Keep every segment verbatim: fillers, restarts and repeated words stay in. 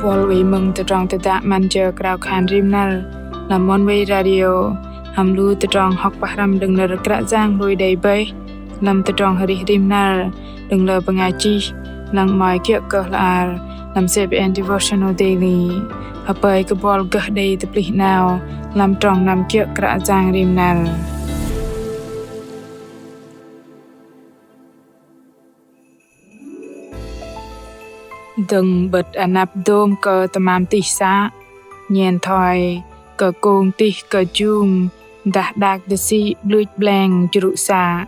Buăl wei mơ̆ng tơdrong tơdă 'Măn Jơ Krao Khan Rim Năr lăm Oneway Radio, hăm lu tơdrong hŏk pơhrăm đơ̆ng nơ̆r Kră Yang lui đei bơih lăm tơdrong arih rim năr, đơ̆ng lơ bơngai chih lăng 'mơ̆i kiơ̆ kơ hla bơar lăm C B N Devotional Daily. Hơpơi kơ buăl gơh đei tơplih 'nao lăm trong năm kiơ̆ Kră Yang rim năr. Dơ̆ng 'bơ̆t anăp dôm kơ tơmam tih să, nhen thoi kơ kông tih kơjung dah đak dơsĭ 'blưch 'bleng jrŭ să.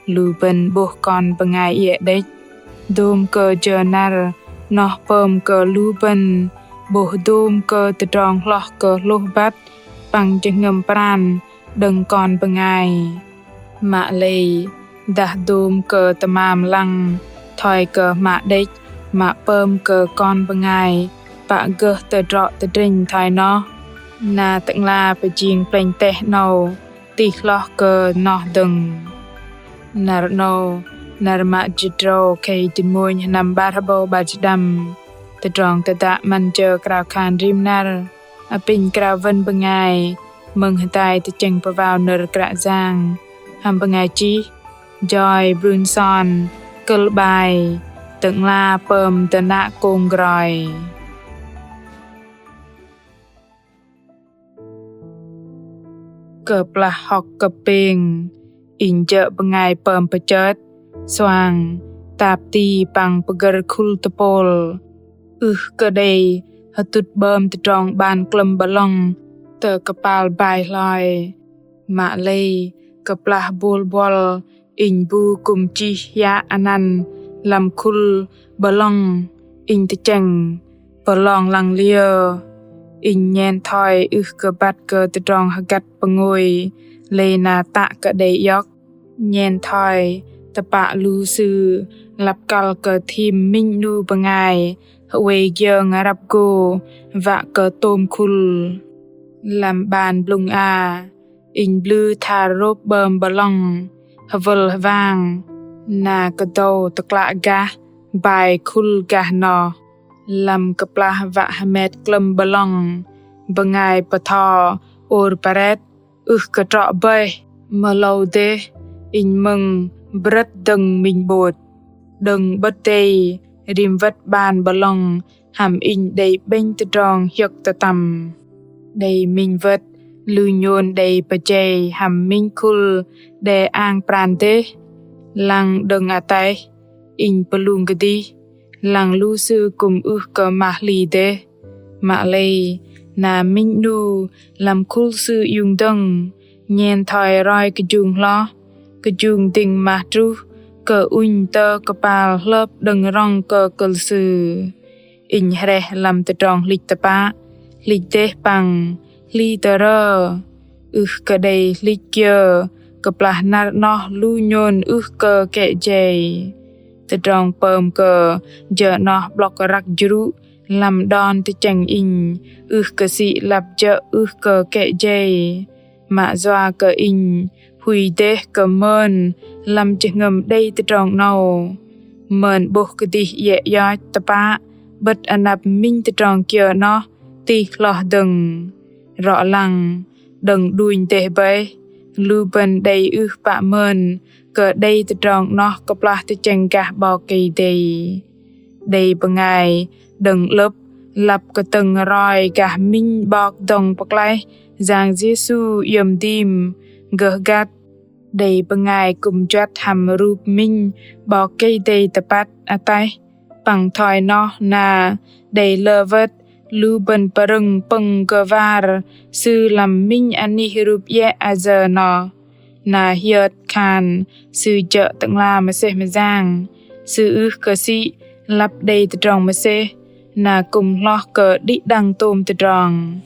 Lu bơ̆n 'bôh kon bơngai iĕ đĕch. Dôm kơ jơ năr noh pơm kơ lu bơ̆n 'bôh dôm kơ tơdrong hloh kơ hlôh băt păng jơhngơ̆m pran đơ̆ng kon bơngai. Mă lei, dah dôm kơ tơmam lăng thoi kơ hmă đĕch mă pơm kơ kon bơngai pă gơh tơdrŏ tơdrĕnh thoi noh, na Tơ'ngla pơjing plĕnh teh 'nâu tih hloh kơ noh dơ̆ng. Năr 'nâu, năr mă jĭt drâu khei jĭt mônh sơnăm 'bar hơbâu 'bar jĭt đăm, tơdrong tơdă 'Măn Jơ Krao Khan Rim Năr apinh krao wơ̆n bơngai mơ̆ng hơdai tơchĕng pơwao nơ̆r Kră Yang hăm bơngai chih Joy Brunson, kơ̆l 'bai Tơ'ngla pơm dơnă kông groi. Kơplah hŏk kơpêng, inh jơ̆ bơngai pơm pơchơt suang tap ti păng pơgơ̆r khul tơpôl. Ưh kơ đei hơtŭt 'bơm tơdrong 'ban klơ̆m 'bơlŏng tơ kơpal bai hloi. Mă lei, kơplah bôl buăl inh bu kư̆m chih hiă anăn lăm khul 'bơlŏng, inh tơchĕng pơlong lăng liơ. Inh nhen thoi ưh kơ băt kơ tơdrong hơgăt pơngôi lei na tă kơ đei iŏk. Nhen thoi tơpă lu sư lăp kăl kơ thim minh 'nu bơngai hơwei giơng răp gô wă kơ tôm khul. Lăm 'ban blŭng a, inh blư thar rôp 'bơm 'bơlŏng hơwơl hơwang, na kơdâu tơklă gah bai khul gah noh. Lăm kơplah wă hơmet klơ̆m 'bơlŏng, bơngai pơtho ôr pret ưh kơ trŏ bơih. Mơlâu dêh, inh mơ̆ng brơ̆t dơ̆ng minh 'bôt. Đơ̆ng 'bơ̆t dei, rim wơ̆t 'ban 'bơlŏng hăm inh đei 'bĕnh tơdrong hiơ̆k tơtăm. Đei minh wơ̆t, lu nhôn đei pơjei hăm minh khul đe ang pran dêh. Lăng đơ̆ng ataih, inh pơlung kơdih, lăng lu sư kư̆m ưh kơ mah hli dêh. Mă lei, na minh 'nu lăm khul sư iung dơ̆ng, nhen thoi roi kơjung hloh, kơjung dĭng mah truh kơ ŭnh tơ kơpal hlơp đơ̆ng rŏng kơ kơ̆l sư. Inh hrĕh lăm tơdrong hlĭch tơpă, hlĭch dêh păng hli tơrơ. Ưh kơ đei hlĭch kiơ kơplah năr 'noh lu nhôn ưh kơ kĕ jei. Tơdrong pơm kơ jơ 'noh 'blŏk răk jrŭ lăm đon tơchĕng inh ưh kơ sĭ lăp jơ̆ ưh kơ kĕ jei. Mă yua kơ inh hui dêh kơ mơn lăm jơhngơ̆m đei tơdrong 'nâu. Mơn 'bôh kơdih iĕ ioch tơpă 'bơ̆t anăp minh tơdrong kiơ 'noh tih hloh dơ̆ng. Rŏ lăng, đơ̆ng đunh dêh bơih, lu bơ̆n đei ưh pă mơn kơ đei tơdrong 'noh kơplah tơchĕng gah 'Bok Kei-Dei. Đei bơngai đơ̆ng 'lơ̆p lăp kơtơ̆ng roi gah minh 'Bok dŏng pơklaih Yang Yêsu iĕm dim gơh găt. Đei bơngai kư̆m juăt hăm rup minh 'Bok Kei-Dei tơpăt ataih, păng thoi noh na đei lơ wơ̆t lu bơ̆n pơrơ̆ng pơ̆ng kơ war sư lăm minh anih rup iĕ ayơ noh. Na hiơt khan sư jơ̆ Tơ'ngla mơsêh mơyang, sư ưh kơ sĭ lăp đei tơdrong mơsêh, na kư̆m hloh kơ đĭ đăng tôm tơdrong.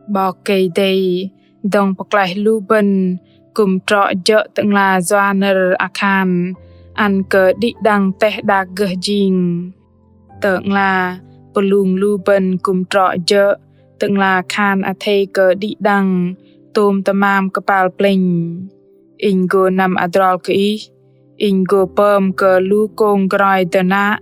'Bok Kei-Dei dŏng pơklaih lu bơ̆n kư̆m trŏ jơ̆ Tơ'ngla yua nơ̆r akhan ăn kơ đĭ đăng teh đak gơh jing. Tơ'ngla pơlung lu bơ̆n kư̆m trŏ jơ̆ Tơ'ngla khan athei kơ đĭ đăng tôm tơmam kơpal plĕnh. Inh gô năm adrol kơ ih, inh gô pơm kơ lu kông groi dơnă,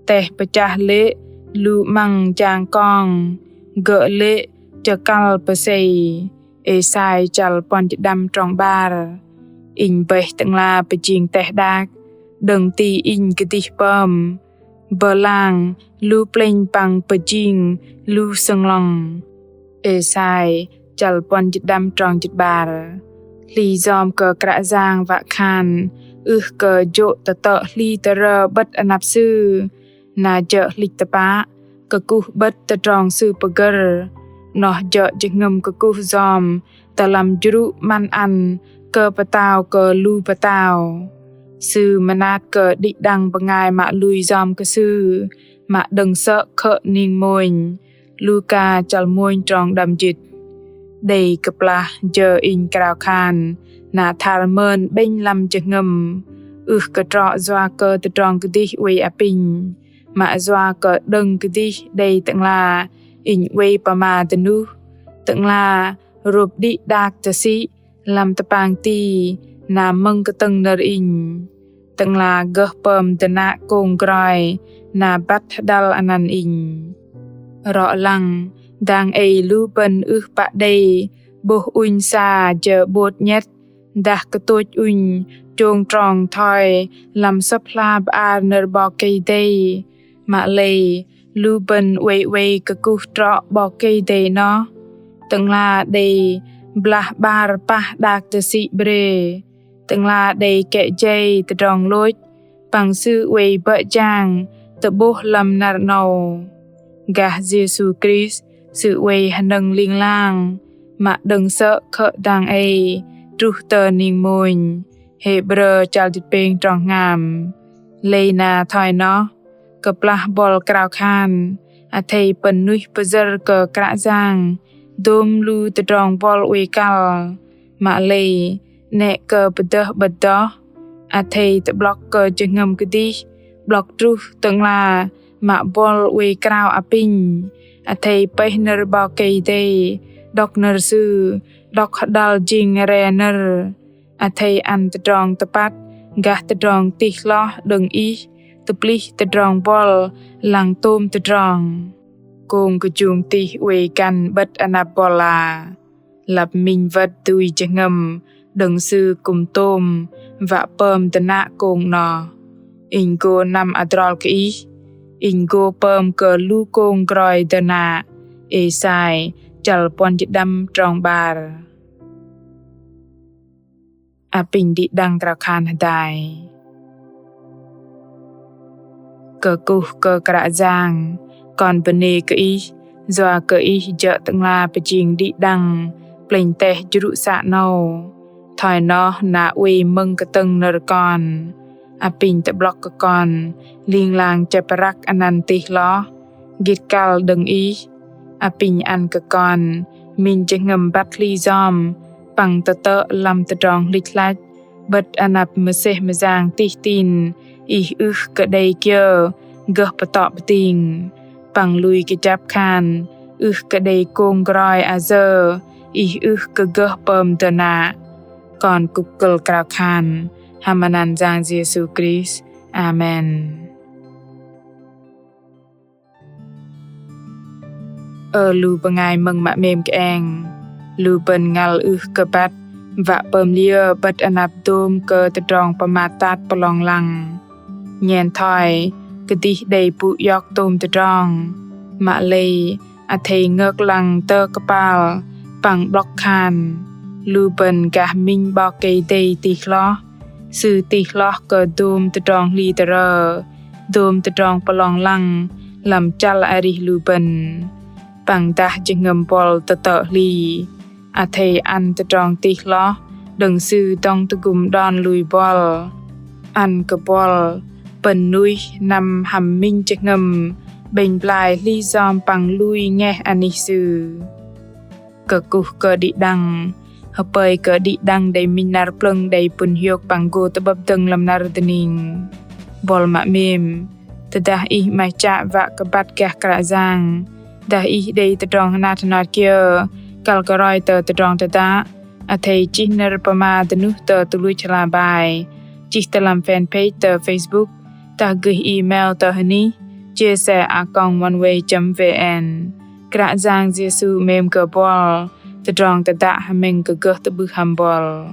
teh pơchah lê̆ Lu 'măng jang kong gơ̆ lê̆ chơkăl pơsei. Êsai chăl puăn jĭt đăm trong 'bar. Inh bơih Tơ'ngla pơjing teh đak, đơ̆ng ti Inh kơdih pơm, bơlang lu plĕnh păng pơjing lu sơnglŏng. Êsai chăl puăn jĭt đăm trong jĭt 'bar. Hli yom kơ Kră Yang wă khan ưh kơ jô̆ tơtơ̆ hli tơrơ 'bơ̆t anăp Sư, na jơ̆ hlĭch tơpă, kơkuh 'bơ̆t tơdrong Sư pơgơ̆r, noh jơ̆ jơhngơ̆m kơkuh yom tơ lăm jrŭ 'măn ăn kơ pơtao kơ lu pơtao. Sư mơnat kơ đĭ đăng bơngai mă lui yom kơ Sư, mă đơ̆ng sơ̆ khơ̆ ning mônh. Luka chăl mônh trong đăm jĭt. Đei kơplah jơ inh krao khan, na thar mơn 'bĕnh lăm jơhngơ̆m, ưh kơ trŏ yua kơ tơdrong kơdih oei apinh, mă yua kơ đơ̆ng kơdih đei Tơ'ngla inh oei pơma dơnuh. Tơ'ngla rôp đĭ đak tơsĭ lăm tơpang ti, na mơ̆ng kơtơ̆ng nơ̆r inh. Tơ'ngla gơh pơm tơnă kông groi, na băt hơđăl anăn inh. Rŏ lăng, dang ei lu bơ̆n ưh pă đei 'bôh ŭnh sa jơ 'bôt 'nhĕt, dah kơtôch ŭnh chông trong thoi lăm Sơ̆p hla bơar nơ̆r 'Bok Kei-Dei. Mă lei lu bơ̆n oei oei kơkuh trŏ 'Bok Kei-Dei noh. Tơ'ngla đei blah 'bar pah đak tơsĭ 'brê. Tơ'ngla đei kĕ jei tơdrong lôch, păng Sư oei bơ̆ jang tơ'bôh lăm năr 'nâu. Gah Yêsu Krist, Sư oei hơnơ̆ng ling lang, mă đơ̆ng sơ̆ khơ̆ dang ei truh tơ ning mônh. Hêbrơ chăl jĭt pêng trong hngam. Lei na thoi noh, kơplah buăl krao khan, athei pơ̆n nuih pơyơ̆r kơ Kră Yang dôm lu tơdrong buăl oei kăl. Mă lei, 'nĕ kơ pơdơh 'bơ̆t noh, athei tơ'blŏk kơ jơhngơ̆m kơdih, 'blŏk truh Tơ'ngla mă buăl oei krao apinh. Athei pơih nơ̆r 'Bok Kei-Dei, đŏk nơ̆r Sư, đŏk hơđăl jing re nơ̆r. Athei ăn tơdrong tơpăt gah tơdrong tih hloh đơ̆ng Ih, tơplih tơdrong buăl lăng tôm tơdrong. Kông kơjung tih oei găn 'bơ̆t anăp buăl la. Lăp minh wơ̆t dui jơhngơ̆m đơ̆ng Sư kư̆m tôm wă pơm tơnă kông noh. Inh gô năm adrol kơ Ih, inh gô pơm kơ lu kông groi tơnă. Êsai chăl puăn jĭt đăm trong 'bar. Apinh đĭ đăng krao khan hơdai. Kơkuh kơ Kră Yang, kon bơnê kơ Ih, yua kơ Ih jơ̆ Tơ'ngla pơjing đĭ đăng plĕnh teh jrŭ să 'nâu. Thoi noh na oei mơ̆ng kơtơ̆ng nơ̆r kon. Apinh tơ'blŏk kơ kon ling lang chĕp răk anăn tih hloh, gĭt kăl đơ̆ng Ih. Apinh ăn kơ kon minh jơhngơ̆m băt hli yom păng tơtơ̆ lăm tơdrong hlĭch hlăch, 'bơ̆t anăp mơsêh mơyang tih tin Ih ưh kơ đei kiơ gơh pơtŏ pơting, păng lui kơjăp khan ưh kơ đei kông groi ayơ Ih ưh kơ gơh pơm tơnă. Kon kŭk kơ̆l krao khan hăm anăn Yang Yêsu Krist. Amen. Ơ lu bơngai mơ̆ng mă 'mêm kơeng, lu bơ̆n ngăl ưh kơ băt wă pơm liơ 'bơ̆t anăp dôm kơ tơdrong pơmat tat pơlong lăng. Nhen thoi kơdih đei pŭ iŏk tôm tơdrong, mă lei athei ngơk lăng tơ kơpal păng 'blŏk khan, lu bơ̆n gah minh 'Bok Kei-Dei tih hloh. Sư tih hloh kơ dôm tơdrong hli tơrơ, dôm tơdrong pơlong lăng lăm chăl arih lu bơ̆n. Păng dah jơhngơ̆m buăl tơtơ̆ hli, athei ăn tơdrong tih hloh đơ̆ng Sư dŏng tơgŭm đon lui buăl. Ăn kơ buăl pơ̆n nuih năm hăm minh jơhngơ̆m 'bĕnh blai hli yom păng lui ngeh anih Sư. Kơkuh kơ đĭ đăng, hơpơi kơ đĭ đăng đei minh năr plơ̆ng đei pŭn hiôk păng gô tơ'bơ̆p dơ̆ng lăm năr dơning. Buăl mă 'mêm, tơdah ih 'maih chă wă kơ băt gah Kră Yang, dah ih đei tơdrong hơnat hơnot kiơ kăl kơ roi tơ tơdrong tơdă, athei chih nơ̆r pơma dơnuh tơ tơluch hla bai, chih tơ lăm fanpage tơ Facebook, dah gơih email tơ hơnih chia sẻ a còng oneway chấm vn. Kră Yang Yêsu 'mêm kơ buăl. Tơdrong tơdă hơmĕng kơ gơh tơ'bưh hăm buăl.